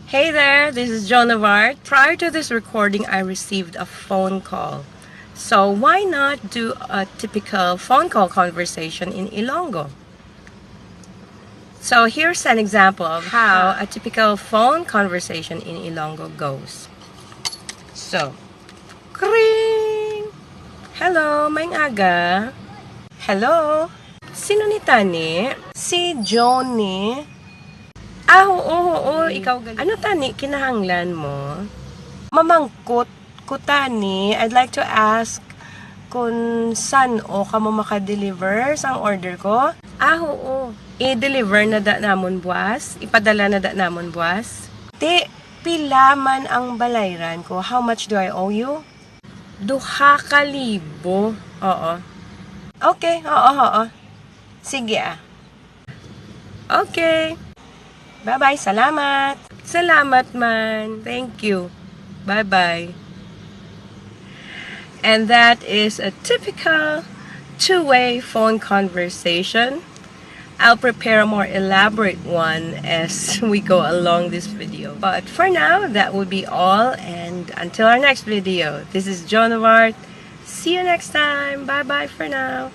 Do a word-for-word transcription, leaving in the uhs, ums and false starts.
Hey there, this is Joan of Arc. Prior to this recording, I received a phone call. So why not do a typical phone call conversation in Ilonggo? So here's an example of how a typical phone conversation in Ilonggo goes. So, kring! Hello, maayong aga. Hello? Sino ni tani? Si Joan ni. Ah, oo, oo, ikaw gali. Ano tani kinahanglan mo? Mamangkot ko tani. I'd like to ask kung san-o kamo maka-deliver sang order ko. Ah, oo. I-deliver na da namon buwas? Ipadala na da namon buwas? Ti, pila man ang balayran ko? How much do I owe you? Duha ka libo. Oo. Okay, oo, oo. Sige ah. Okay. Bye-bye. Salamat. Salamat man. Thank you. Bye-bye. And that is a typical two-way phone conversation. I'll prepare a more elaborate one as we go along this video. But for now, that would be all. And until our next video, this is Joan of Arc. See you next time. Bye-bye for now.